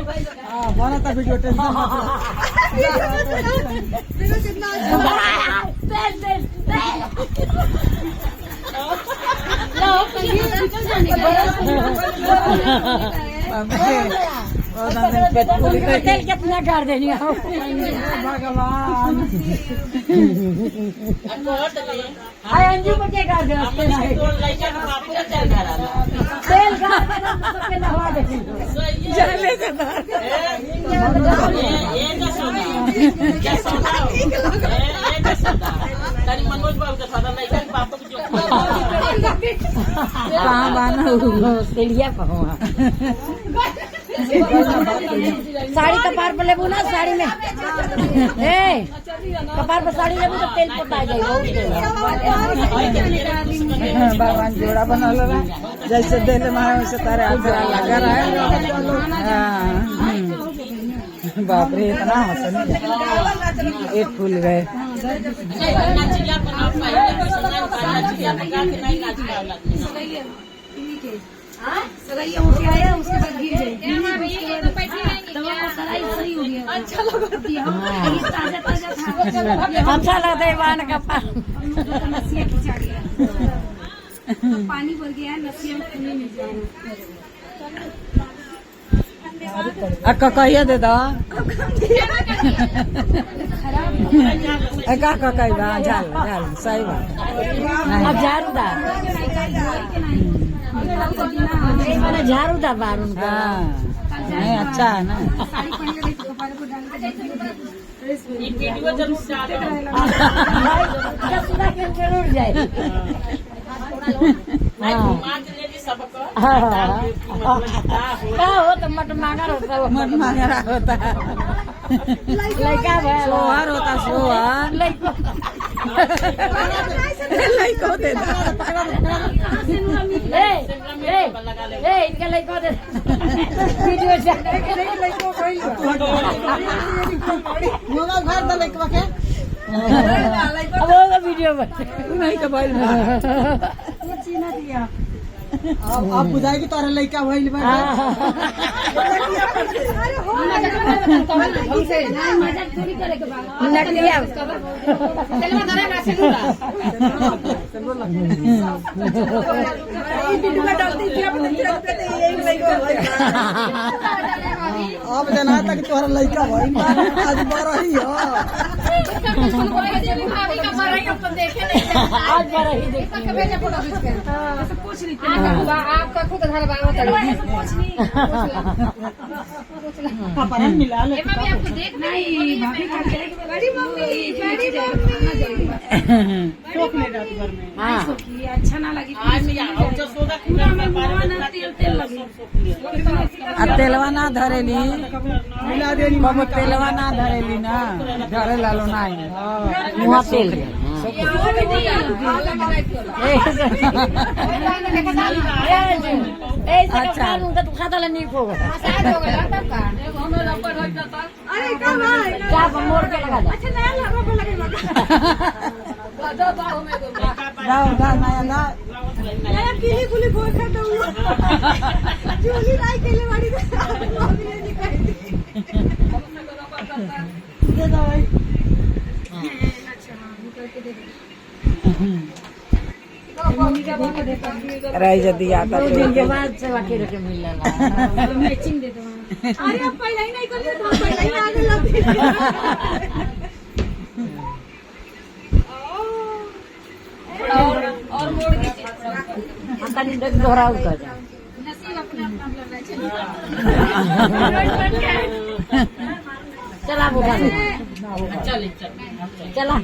हां बना था वीडियो टेंशन मत देखो कितना तेल तेल तेल लो निकल जाने का लो तेल कितना कर देनी हो भगवान आय अंजू को क्या कर दे तेल कर सबके नहवा दे जले से कहाँ बाना सीढ़िया पर हुआ साड़ी कपार पर लेबू ना साड़ी में ए कपार पर साड़ी लेबू तो तेल पोता जाई बहुत तेल। भगवान जोड़ा बनल बा जैसे देले मारे वैसे तारे हाथ लगा रहा है। हाँ, बाप रे इतना हंसनी एक फूल गए। सराइया उठ आया उसके बाद गिर गई सराई सही हो गया अच्छा लगा ताजा ताजा था अच्छा लगता है बान का पान। नसिया खिंचा गया तो पानी भर गया नसिया में पानी नहीं जाएगा। ककैया दे दो का ककई बा झाल झाल सही बा। अब झाड़ू दा मैंने झाड़ू दा बार उनका। हाँ नहीं अच्छा है ना। साड़ी पहन के कपाल को डाल के जसुदा के जरूर जाए। का हो तो मट मांगर होता वो मन मांगरा होता है लड़का भयल सोहर होता सोहर लड़को लइको दे दो। ए ए ए इनका लड़को दे वीडियो से मोबाइल भर दे लइकवा के अब होगा वीडियो में नहीं के भइल बा। चीना दिया अब बुझाई कि तोरे लइका भइल बा। अरे हो मजाक थोड़ी करे के बाद नकलिया अब जना तक तोहरा लइका भइल बा आज बरही हो। आज बड़ा ही देखी आपका खुद घर कपड़ा मिला ले नहीं भाभी का बड़ी मम्मी बड़ी मम्मी हाँ अच्छा ना लगी पूरा में मुआ ना तेल तेल लगी आ तेलवा ना धरेली बाबू तेलवा ना धरेली ना धरे लालो ना मुँह तेल अच्छा तो खाता ला नहीं होगा अरे का भाई क्या मोड़ के लगा दे। अच्छा नया लगा लगे दाओ दाओ नया दाओ नया किली कुली खोल कर दो चोली राई के लिए बड़ी मम्मी ने निकाल दी दे दो भाई। अच्छा हां निकाल के दे दे मम्मी का बात रह जदी आता दो दिन के बाद से बाकी रखे मिलला मैचिंग दे दो। अरे अब पहले ही नहीं कर तो पहले ही आगे लग और मोड़ के तनी देख दोहराउ कर नसीब अपना अपना लड़ना चाहिए। चला बुका चला